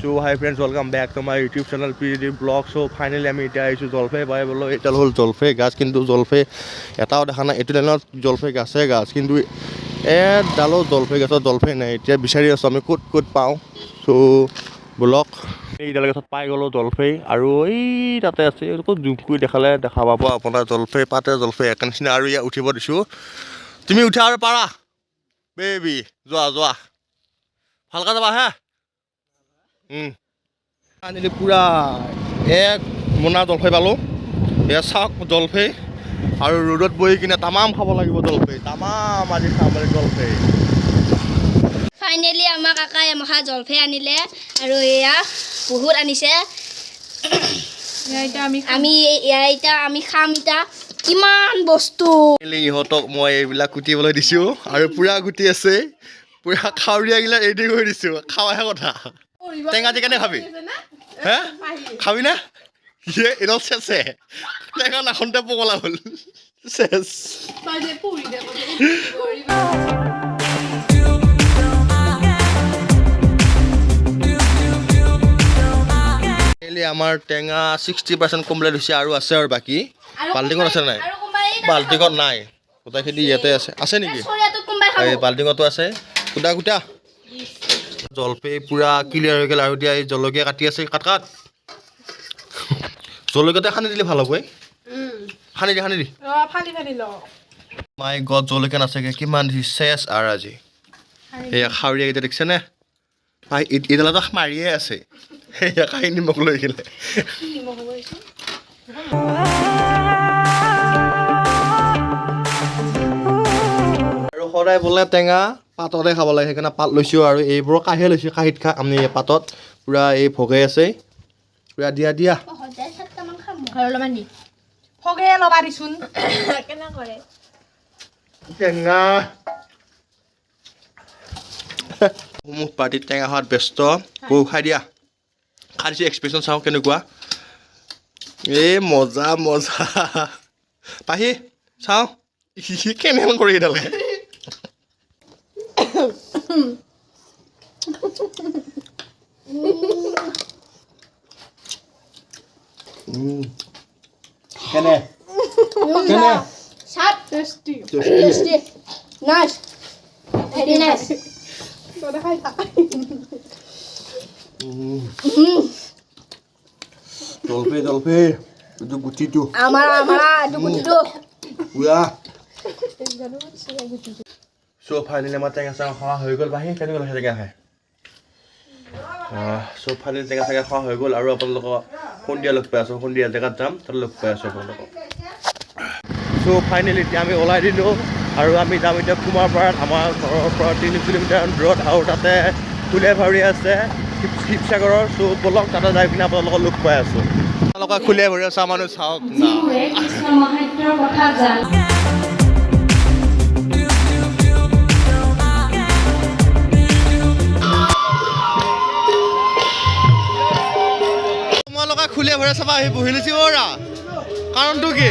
So hi friends, welcome back to my YouTube channel PD Vlog. So finally আমি এতিয়া আহিছোঁ জলফাই পাৰিবলৈ। এতিয়া হ'ল জলফাই গাছ, কিন্তু জলফাই এটাও দেখা নাই। এইটো লাইনত জলফাই গাছে গাছ, কিন্তু এডালো জলফাই গছত জলফাই নাই। এতিয়া বিচাৰি আছোঁ আমি ক'ত ক'ত পাওঁ। চ' বলক, এইডাল গছত পাই গ'লোঁ জলফাই আৰু এই তাতে আছে। ক'ত জুম কৰি দেখালে দেখা পাব আপোনাৰ, জলফাই পাতে জলফাই একে নিচিনা। আৰু ইয়াত উঠিব দিছোঁ, তুমি উঠা আৰু পাৰা বেবী, যোৱা যোৱা, ভালকৈ যাবা হে। আনিলি পূৰা এক মোনা জলফাই পালোঁ। এয়া চাওক জলফাই, আৰু ৰ'দত বহি কিনে তামাম খাব লাগিব জলফাই, তামাম আজি খাম মানে জলফাই। ফাইনেলি আমাৰ কাকাই এমখা জলফাই আনিলে আৰু এয়া বহুত আনিছে। এতিয়া আমি আমি এয়া এতিয়া আমি খাম। এতিয়া কিমান বস্তু! ইহঁতক মই এইবিলাক কুটিবলৈ দিছোঁ আৰু পূৰা গুটি আছে, পূৰা খাৱৰীয়াগিলা ৰেডি কৰি দিছোঁ। খাৱাহে কথা। টেঙা দি কেনে খাবি হে? খাবি না? ইয়ে এডাল চেচে টেঙা নাখনতে পগলা হ'ল চেচ। তই যে পুৰি দে। ফাইনেলি আমাৰ টেঙা 60% কমপ্লিট হৈছে আৰু আছে আৰু বাকী বাল্টিঙত আছে নাই? আৰু কোনোবাই এই তাতে বাল্টিঙত নাই, গোটেইখিনি ইয়াতে আছে। আছে নেকি? চৰিয়াটোত কোনোবাই খাব। এই বাল্টিঙতো আছে। কুটা কুটা জলফাই পূৰা ক্লিয়াৰ হৈ গ'ল। আৰু এতিয়া এই জলকীয়া কাটি আছে। কাট কাট, জলকীয়াতে সানি দিলে ভাল হ'ব। এই সানি দি, সানি দি। ফালি ফালি ল। মাই গড, জলকীয়া নাচাগে কিমান দিছে, চেচ। আৰু আজি এয়া খাৱৰীয়াকেইটা দেখিছেনে ভাই? এইডালতো মাৰিয়ে আছে। সেয়া কাহি নিমখ লৈ গ'লে। নিমখ হ'ব দিছো। আৰু সদায় বোলে টেঙা পাততে খাব লাগে, সেইকাৰণে পাত লৈছোঁ আৰু এইবোৰ কাঁহী লৈছোঁ। কাঁহীত খা আমি পাতত পূৰা এই ভগাই আছে পূৰা। দিয়া দিয়া। সদায় চাৰিটামান খাম আৰু অলপমান দি। ফগে ল'বা দিচোন। কেনে কৰে? টেঙা সমূহ পাৰ্টিত টেঙা খোৱাত ব্যস্ত। বৌ, খাই দিয়া। খাই দিছোঁ, এক্সপ্ৰেশ্যন চাওঁ কেনেকুৱা। এই মজা মজা। পাহি, চাওঁ কেনেহেন কৰি এইডালে। কেনে কেনে? সাত। Tasty. Tasty, nice, very nice. তই খাই থাক। জলফাই জলফাই, এইটো গুটিটো। আমাৰ আমাৰ এইটো গুটিটো। পুৰা। চ' ফাইনেলি আমাৰ টেঙা চেঙা খোৱা হৈ গ'ল। বাহি, কেনেকুৱা লাগিছে টেঙা খাই? চ' ফাইনেলি টেঙা চেঙা খোৱা হৈ গ'ল আৰু আপোনালোকক সন্ধিয়া লগ পাই আছোঁ। সন্ধিয়া জেগাত যাম, তাত লগ পাই আছোঁ আপোনালোকক। চ' ফাইনেলি এতিয়া আমি ওলাই দিলোঁ আৰু আমি যাম এতিয়া কুমাৰপাৰাত, আমাৰ ঘৰৰ পৰা 3 কিলোমিটাৰ দূৰত, আৰু তাতে খুলীয়াভাৰী আছে শিৱসাগৰৰ। চ' বলক, তাতে যাই কিনে আপোনালোকক লগ পাই আছোঁ। আপোনালোকে খুলীয়াভাৰী চোৱা মানুহ চাওক না। যিবোৰে কৃষ্ণ মাহাত্ম্যৰ কথা জানে। তোমালোকে খুলীয়াভাৰী চাবা আহি বহি লৈছি অ'ৰা, কাৰণটো কি?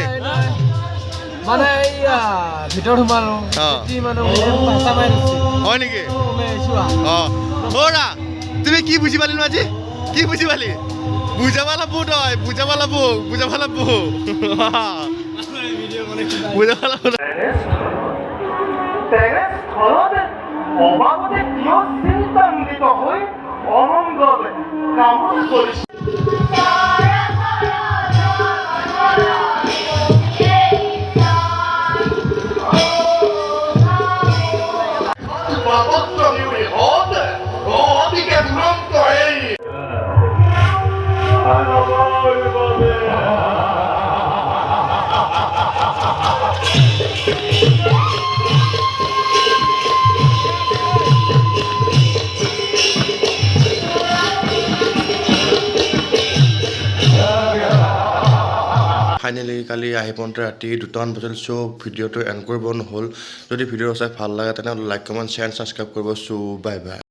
মানে এইয়া ভিতৰত সোমালো। কি মানে হেঁচা মাৰি ধৰিছে। হয় নেকি? ওলাই আহিছো আ। অঁ অ'ৰা, তুমি কি বুজি পালি নো আজি? কি বুজি পালি? বুজাব লাগব, তই বুজাব লাগব, বুজাব লাগব, বুজাব লাগব। তেনেস্থলত অবাবতে কিয় চিন্তান্বিত হৈ অমংগল কামনা কৰিছে? অতিকে দুৰন্ত এই ফাইনেলি কালি আহি পাওঁতে ৰাতি 2টামান বজাত। চ' ভিডিঅ'টো এণ্ড কৰিব নহ'ল। যদি ভিডিঅ' চাই ভাল লাগে, তেনেহ'লে লাইক, কমেণ্ট, শ্বেয়াৰ, ছাবস্ক্ৰাইব কৰিব। চ' বাই বাই।